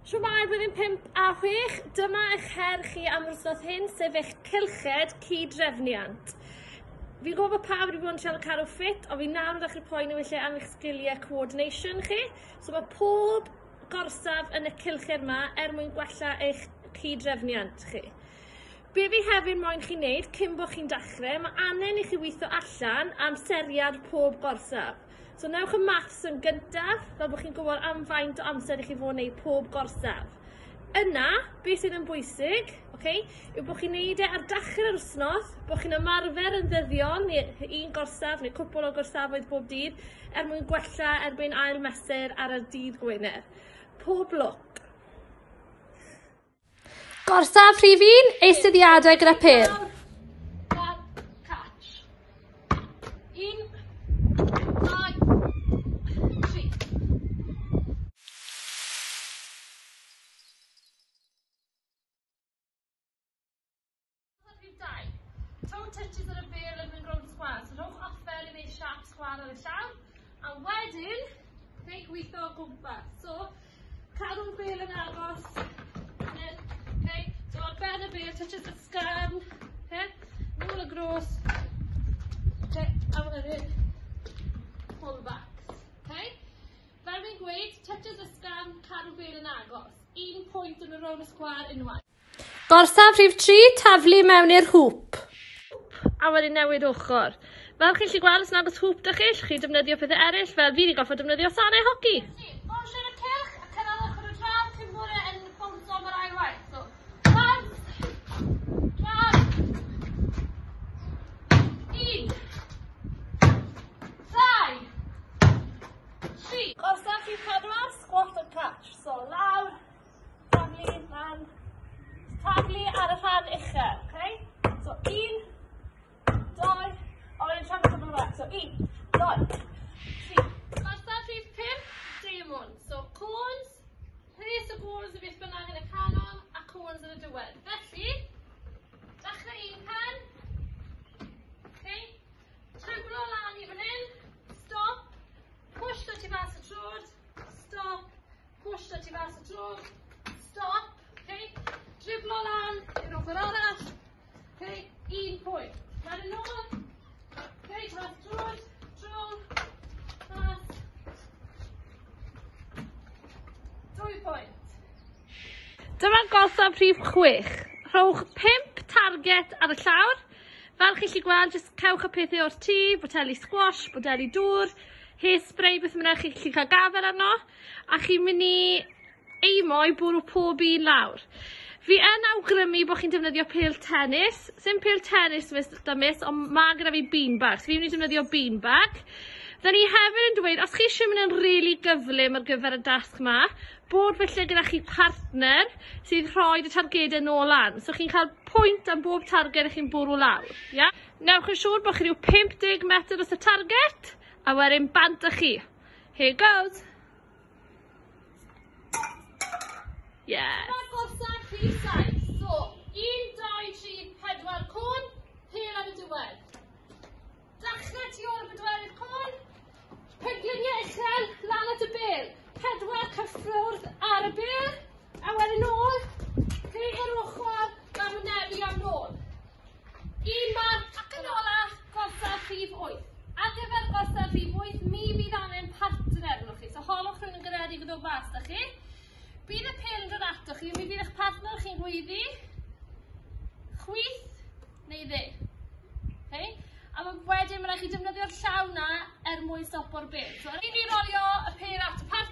Shwmae blwyddyn 5 a 6, dyma eich her chi am yr wythnos hyn, sef eich cylched cyd-drefniant. Fi'n gwybod bod pawb wedi bod yn siarad cadw ffit, ond fi nawr yn dechrau poeni felly am eich sgiliau coordination chi. So mae pob gorsaf yn y cylched yma er mwyn gwella eich cyd-drefniant chi. Be fi hefyd moyn chi wneud cyn bod chi'n dechrau, mae angen i chi weithio allan amseriad pob gorsaf. So newch y maths yn gyntaf, fel bod chi'n gwybod am faint o amser i chi fod wneud pob gorsaf. Yna, beth sydd yn bwysig, okay, yw bod chi'n neud e ar dechrau'r wythnos, bod chi'n ymarfer yn ddyddiol, neu un gorsaf neu cwpl o gorsafoedd bob dydd, er mwyn gwella erbyn ail mesur ar y dydd Gwener. Pob lwc! Gorsaf rhif 1, eisteddiadau gyda pêl. Rhif 2. Toe touches ar y bêl yn mynd rownd sgwâr. So rhowch offer i wneud siap sgwâr ar y llaw. A wedyn, okay, gweithio o gwmpas. So, cadw'r bêl yn agos. Okay. So ar ben y bêl, touches y sgafn. Okay. Nôl y gros. Okay. A wedyn, pull backs. Okay. Fel fi'n gweud, touches y sgafn, cadw bêl yn agos. Un pwynt yn y rownd y sgwâr unwaith. Gorsaf rhif 3, taflu mewn i'r hŵp. A wedyn newid ochr. Fel chi'n gallu gweld, os nag oes hŵp 'da chi, allwch chi defnyddio pethau eraill, fel fi 'di gorfod defnyddio sanau hoci. Felly, bownsio ar y cylch a cyrraedd ochr y draw cyn bod e yn bownsio am yr ail waith. So, bounce, draw, un, dau, tri. Gorsaf rhif 4, squat and catch. So, lawr, Taflu lan. Taflu ar y rhan uchel, okay? So, un, doi, a wedyn tra'n cwbl o So, un, doi, tri. Gorsaf rhif 5, diamond. So, cones, rhes o cones y beth bynnag yn y canol, a cones yn y diwedd. Felly, dechrau un pen, okay? Triblo lan i fan hyn, stop, push o tu fas y trod, stop, Push tu fas y drws. Stop. Okay. Driblo lan i'r ochr arall. Okay. Un pwynt. Wedyn nôl. Okay, tu fas y drws. Drol. Mas. Dwy pwynt. Dyma gorsaf rhif 6. Rhowch 5 target ar y llawr. Fel chi'n gallu gweld, jyst cewch y pethau o'r tŷ, boteli squash, boteli dŵr, hairspray, beth bynnag chi'n gallu cael gafael arno. A chi'n mynd i aimo i bwrw pob un lawr. Fi yn awgrymu bod chi'n defnyddio pêl tennis. Sim pêl tennis da miss, ond ma' gyda fi beanbag. So fi'n mynd i defnyddio beanbag. Fydden ni hefyd yn dweud, os chi eisiau mynd yn rili gyflym ar gyfer y dasg ma, bod felly gyda chi partner sydd rhoi y targedau nôl lan. So chi'n cael pwynt am bob targed chi'n bwrw lawr. Ia? Newch yn siŵr bod chi rhyw 50 metr dros y target, a wedyn bant â chi. Here goes. Yes. Dyma gorsaf rhif 7. So, 1, 2, 3, 4 cwn, pêl ar y diwedd. Dechrau tu ôl y bedwerydd cwn, pengliniau uchel, lan at y bêl. Pedwar cyffwrdd ar y bêl, a wedyn nôl, chi i'r ochr, gan wynebu am nôl. Un marc ac yn olaf, gorsaf rhif 8. Ar gyfer gorsaf rhif 8, mi fydd angen partner arnoch chi. So holwch rhywun yn garedig i ddod mas da chi. Bydd y pêl yn dod atoch chi, mi fydd eich partner chi'n gweiddi chwith neu dde. Okay? A ma' wedyn ma' raid chi defnyddio'r llaw 'na er mwyn stopo'r bêl. So, ni'n mynd i rolio y pêl at y partner.